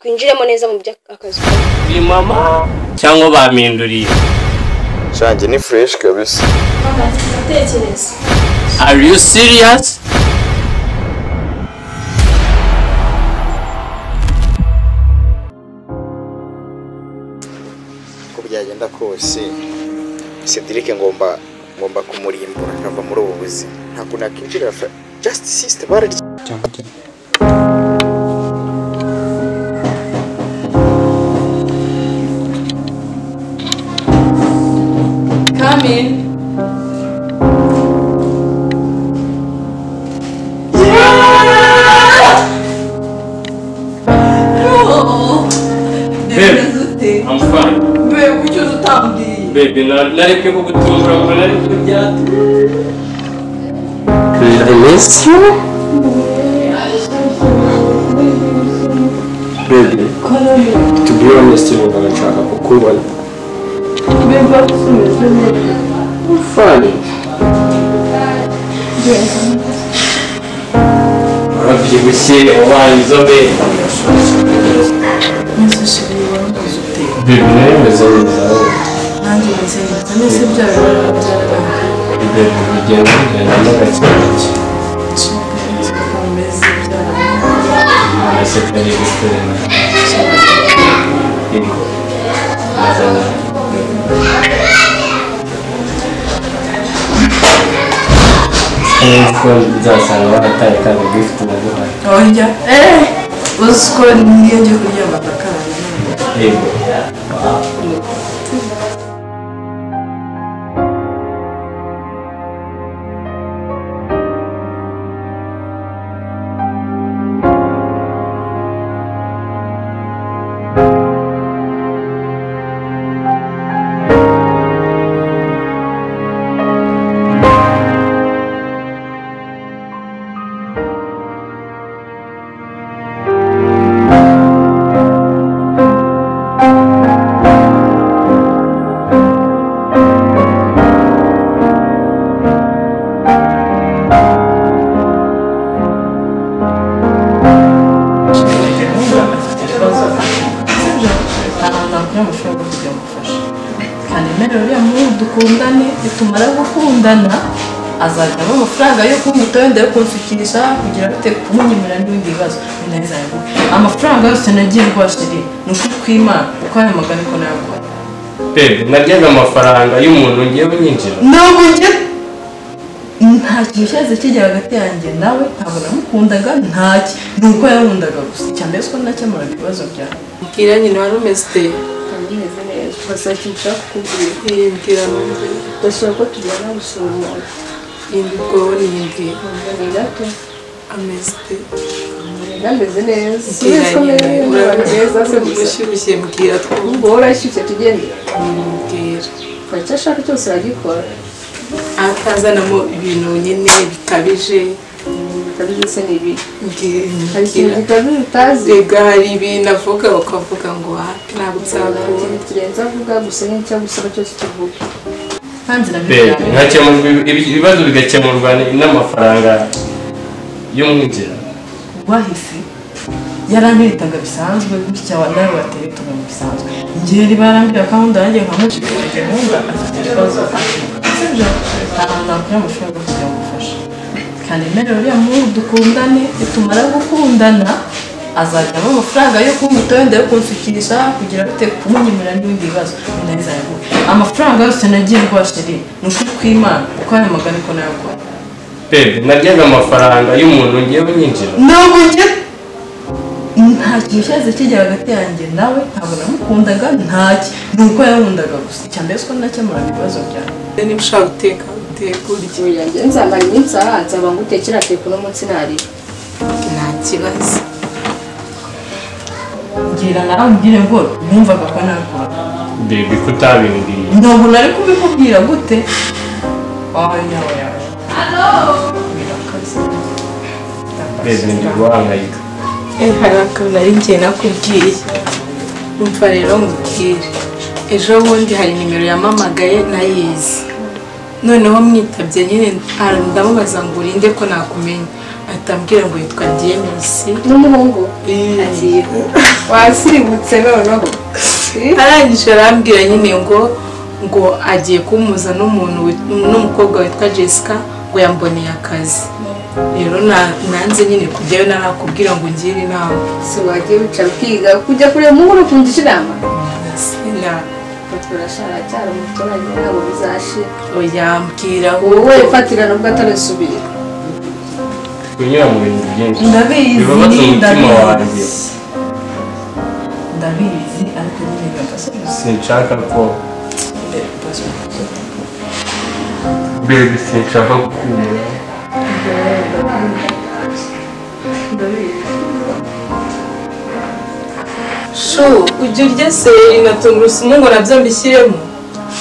Twinjiremo neza mu by'akazi. Ni mama cyangwa baminduriye. Shange ni fresh kabisa. Mama, igitekerezo. Are you serious? Ko byagenda kose Cedric ngomba kumurimbura akava muri ubu buzima. Ntabwo nakinjira just sister bararya. Come in. Yeah! No. Babe, I'm fine. Babe, kuki utambwiye? Babe, nareke kugutumbura ngo nareke byatu. I miss you. Baby, to be honest, nshaka kukubona. Funny. Urabyibushye wabaye inzobe. Baby, nawe umeze neza. Nanjye meze neza. Nese byararangiye. Baby, bigenda bigenda gake gake. Umeze byararangiye. Ese kari gukorera. Yego. Meze neza. Ko nzasanga barataye kandi gift naguhaye. Oya. Uzi ko niyo ngiye kuryama ndakaraba. Yego. Dukundane nitumara gukundana azajya aba amafaranga yo kunyitaho wenda yo kunsukisha kugira bite kumunyemera n'ibindi bibazo. Amafaranga yose nagiye rwashiri ni ukuri kw'Imana uko ayo magana ko nayaguha. Babe, naryaga amafaranga y'umuntu ngiye unyinjira. Ntabwo njye nta kintu cyahise kijya hagati yanjye nawe, ntabwo namukundaga ntaki, ni uko yankundaga gusa. Icya mbere ko nakemuraga ibibazo byawe. Mbwira nyine wari umeze ute? Meze neza. Gusa ikintu nshaka kukubwira. Mbwira numve. Ndashaka ko tujyana gusura umuntu. Indi ubwo niyibwira. Ni gato. Ameze ute? Ameze neza. Mbwira nyine neza se gusa. Ushyushye mbwira twumve. Ubwo urashyushye tugende. Mbwira. Icyo ashaka cyose aragikora. Atazanamo ibintu nyine bikabije. Bikabije se ni ibi. Hari ikintu gikabije utazi. Ega hari ibintu avuga ukavuga ngo hapi ntabwo nzakubona. Kirenze avuga gusa n'icyo agusaba cyose kivuga. Nkakemurwa ibibazo bigakemurwa n'amafaranga y'umwinjira. Wahise yarambiritaga bisanzwe gutya nawe watereta mu bisanzwe. Njye ribarambira ko yanjye nkamushikira nkunda afite ibibazo. Sibyo? Ntabwo nakora amafaranga kugira ngo ufashe. Kandi mbere uriya muhungu dukundane nitumara gukundana azajya aba amafaranga yo kunyitaho wenda yo kunsukisha kugira bite kumunyemera n'ibindi bibazo. Amafaranga yose nagiye rwashiri ni ukuri kw'Imana uko ayo magana ko nayaguha. Babe, naryaga amafaranga y'umuntu ngiye unyinjira. Ntabwo njye nta kintu cyahise kijya hagati yanjye nawe, ntabwo namukundaga ntaki, ni uko yankundaga gusa. Icya mbere ko nakemuraga ibibazo byawe. Niba ushaka guteka uteka urye. Njye nzamara iminsi aha nzaba ngutekera ateka uno munsi narira. Nta kibazo. Mbwira nawe umbwire ngo numvaga ko nakora. Baby, ko utabimbwiye. Ntabwo nari kubikubwira gute? Oya oya. Birakaze. Baby, ndi guhangayika. Hari akantu nari ngiye nakubwiye. Umva rero nkubwire. Ejo bundi hari nimero yamamagaye nayizi. Noneho mwitabye nyine ndamubaza ngo urinde ko nakumenya. Atambwira ngo yitwa Diemisi n'umuhungu agiye wasirimutse noneho. Arangije arambwira nyine ngo agiye kumuza n'umuntu n'umukobwa witwa Jessica ngo yamboneye akazi. Rero nanze nyine kujyayo narakubwira ngo ngire inama. Si wagiye wicara ukiga kujya kureba umuhungu no kungisha inama? Sina. Turashara cyari umuturage ntabwo bizashira. Oya mbwira wowe fatira nubwo atarasubira. Kunyura mu bintu byinshi. Ndabizi, bibabaza umutima wanjye. Ndabizi ariko nyine ndasubiza. Sinshaka ko baby sinshaka kukubura. Shu, ujya urya seleri na tungurusumu ngo nabyo mbishyiremo?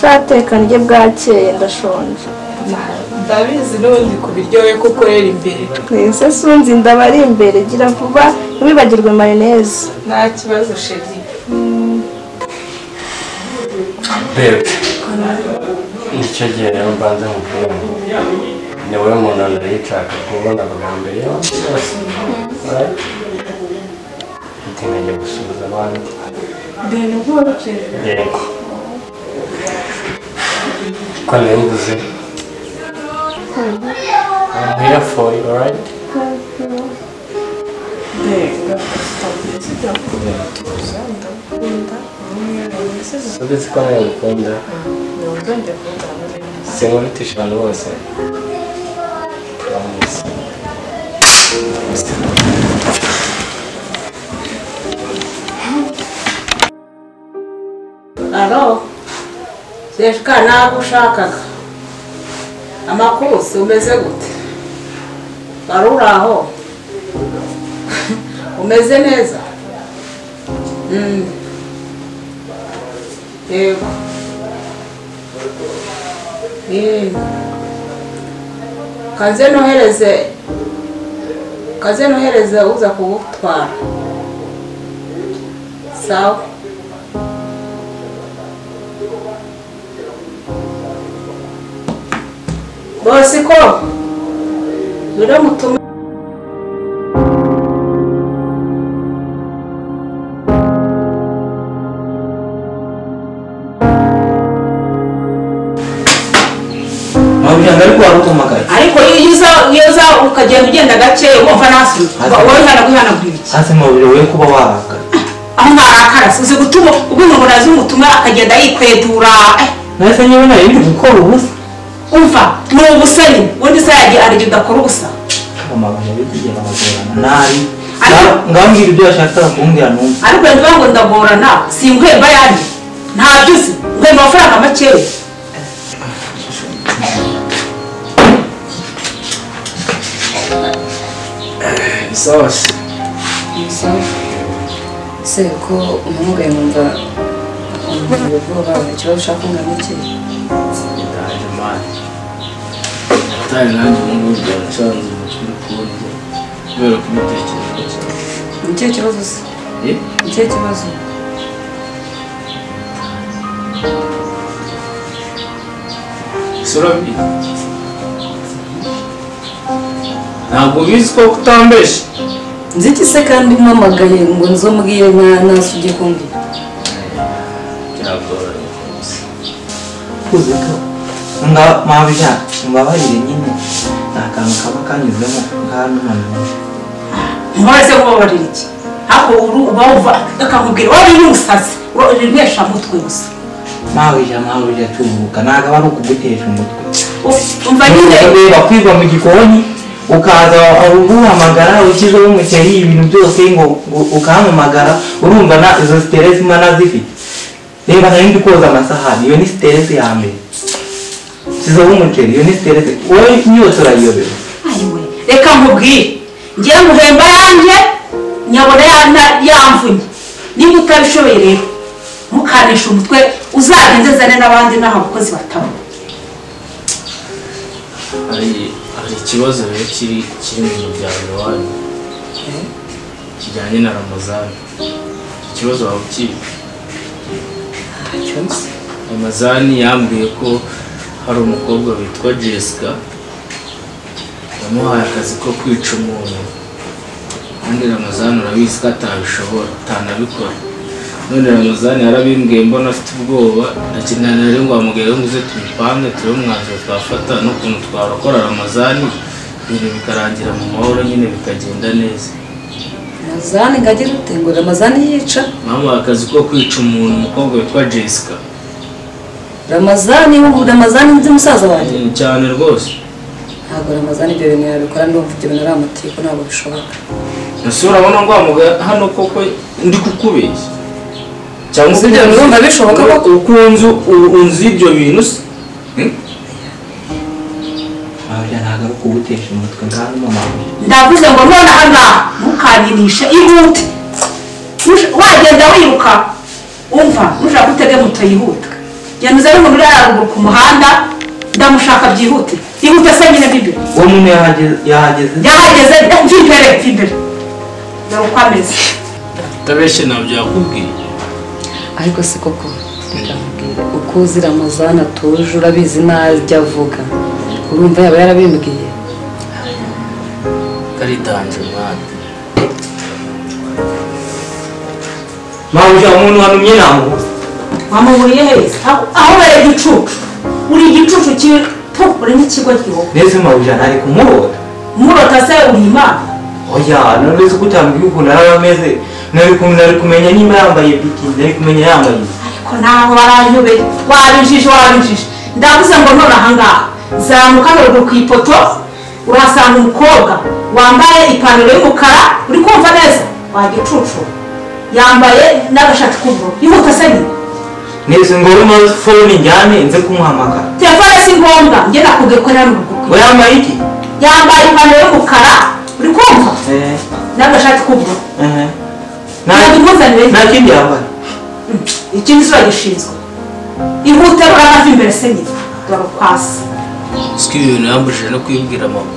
Shateka ndye bwakeye ndashonje. Ndabizi n'ubundi ku biryo we ko ukorera imbere. Ese sunzi ndaba ari imbere, gira vuba ntiwibagirwe mayoneze. Nta kibazo sheri. Babe, nicyo gihe rero mbanze nkubwire ngo ni wowe muntu nari nshaka kubona bwa mbere yose. Ntimenye gusuhuza abandi. Yego. Ko nari mvuze. I'm here for you, alright? Subizi ko nawe ngukunda. Sinkurutisha abantu bose. Promise. Alo, Jessica nagushakaga. Amakuru se umeze gute? Wari uri aho? Umeze neza? Yego. Kaze nohereze uza kugutwara. Sawa. Bosiko, ngwino mutume. Ariko iyo uza ukagenda ugenda gake wumva nasi wowe hanaguhanagura ibiki hasi mubiri we kuba warakara aho ntarakara uzi gutuma ubwo umuntu azi umutumwa akagenda yikwedura. Nahise niba nari ndi gukora ubusa umva ni ubusa nyine ubundi se yagiye aragenda udakora ubusa. Amabuye ari kugenda bagorana nabi ngambwira ibyo yashakaga kumbwira numva. Ariko ndavuga ngo ndagorana sinkwemba yanjye ntabyo uzi ngwemba amafaranga makeya. Sawa se. Sawa. Se ko umuhungu yumva ubwoba ikibazo ushaka kumbwira n'iki? Ndaje mani. Atari nanjye ubu ngubu byarancanze umutwe uri kuboneza kubera kubitekereza cyane. Ni ikihe kibazo se? Ni ikihe kibazo? Ese urabizi? Ntabwo ubizi ko kutambeshya. Nzi iki se kandi mpamagaye ngo nzomubwire nta ugiye kumbwira? Byagoranye rwose. Kuzika nga mabija mbabarire nyine ni akantu kaba kanyuzemo nk'ahantu. Ntibaze kubabarira iki? Ariko uba wumva akakubwira wowe uri umusazi uri inteshamutwe gusa. Mabija tubuka ntabwo aba ari ukugutesha umutwe. Umva nyine reba kwiga mu gikoni ukaza uhamagara ukijeho umuceri ibintu byose ngo ukampamagara urumva na izo stress mba nazifite. Reba nari ndi koza amasahani iyo ni stress ya mbere. Sizo umuceri iyo ni stress wowe yose urayiyobera. Ayiwe reka nkubwire ngiye nguhemba yanjye nyabona yamvunye niba utabishoboye rero ntukanishe umutwe uzagenze zane n'abandi n'aho abakozi bataba. Hari ikibazo rero kiri mu muryango wanyu kijyanye na Ramazani. Icyo kibazo waba ukizi? Ramazani yambwiye ko hari umukobwa witwa Jessica Yamuhaye akazi ko kwica umuntu. Kandi Ramazani urabizi ko atabishobora, atanabikora. None Ramazani yarabimbwiye mbona afite ubwoba, nari ngo amubwire ngo uze tubipange turebe umwanzuro twafata n'ukuntu twarokora Ramazani, ibintu bikarangira mu mahoro nyine bikagenda neza. Ramazani ngagira ute ngo Ramazani yica? Bamuhaye akazi ko kwica umuntu, umukobwa witwa Jessica. Ramazani ubu Ramazani nzi musaza wanjye? Cyane rwose. Ntabwo Ramazani ibyo bintu yabikora, ndumva ibyo bintu ari amatiku, ntabwo bishoboka. Ese urabona ngo hano koko ndi kukubeshya? Cyangwa ibyo ndumva bishoboka koko? Uko unzi ibyo bintu se? Oya ntabwo ari ukugutesha umutwe ngaho mama. Ndavuze ngo none aha ngaha ntukanyinishe, ihute. Wagenda wiruka umva nushaka utege moto yihuta. Genda uzane umuntu uri haruguru ku muhanda ndamushaka byihute. Ihute se nyine bibi. Uwo muntu yahageze? Yahageze, mva imbere. Dore uko ameze. Utabeshye ntabyo yakubwiye. Ariko si koko reka nkubwire uko uzi Ramazani atuje urabizi ntajya avuga. Urumva yaba yarabimbwiye? Karitanje mwana. Mama umuntu wanumye namubuze. Wamuburiye he? Aho bari igicucu. Uri igicucu ki uri n'ikigo giho. Nese mawuja nari kumurota. Murota se uri Imana? Oya, none se kutambwiye ukuntu araba ameze. Nari kumenya niba yambaye bikini, nari kumenya yambaye. Ariko naho baranyobeye. Wabinjije. Ndavuze ngo none aha ngaha. Zamuka ruguru ku ipoto urasanga umukobwa wambaye ipantaro y'umukara, uri kumva neza? Wagicucu. Yambaye n'agashati k'ubururu. Yihuta se nyine. Nese ngo urimo phone njyane nze kumuhamagara. Telefone si ngombwa, njye nakubwiye ko ari ruguru. We yambaye iki? Yambaye ipantaro y'umukara, uri kumva? N'agashati k'ubururu. Nta kindi yambaye. Ikindi si gishinzwe. Ihute urava imbere se nyine. Dore ukwasi. Siko ibintu yambujije no kwibwira mama.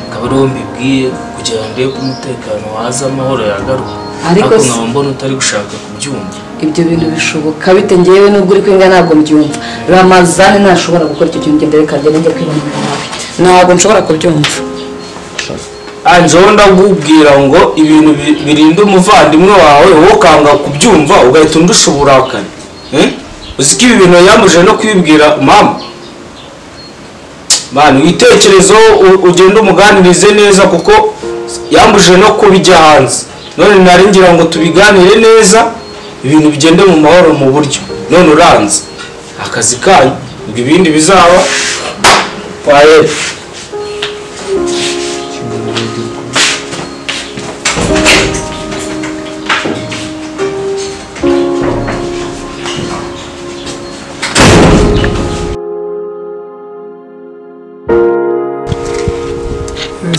Akaba ariwo mbibwiye kugira ngo ndebe ko umutekano waza amahoro yagaruka. Ariko nkaba mbona utari gushaka kubyumva. Ibyo bintu bishoboka bite? Ngewe nubwo uri kwinga ntabwo mbyumva. Ramazani ntashobora gukora icyo kintu, ngende reka ngende njye kwibonera nawe. Ntabwo nshobora kubyumva. Anjyewe ndakubwira ngo ibintu birinda umuvandimwe wawe wowe ukanga kubyumva ugahita undusha uburakari. Uzi ko ibi bintu yambujije no kwibwira mama. Mani witekerezo ugende umuganirize neza kuko yambujije no kubijya hanze. None nari ngira ngo tubiganire neza ibintu bigende mu mahoro mu buryo. None uranze akazi kanyu ubwo ibindi bizaba kwaye.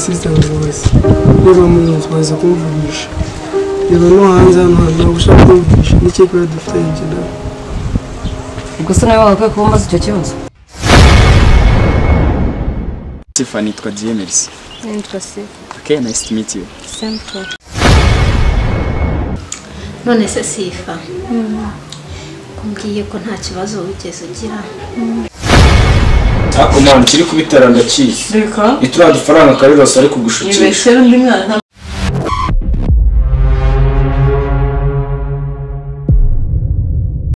Sister rwose niba muzi waza kumvugisha reba no hanze hano ntabwo ushaka kumvugisha n'icyo kuba dufitanye njye nawe. Ubwo se nawe wagakwiye kuba umaze icyo kibazo? Tiffany, nitwa Dieu Merci. Nitwa Sifa. Okay, nice to meet you. Same to. None se Sifa, kumbwiye ko nta kibazo wigeze ugira? Ariko mwana kiri kubitera ndakizi. Reka. Ituriya dufaranga Karirose ari kugushukisha. Nibeshyera undi mwana.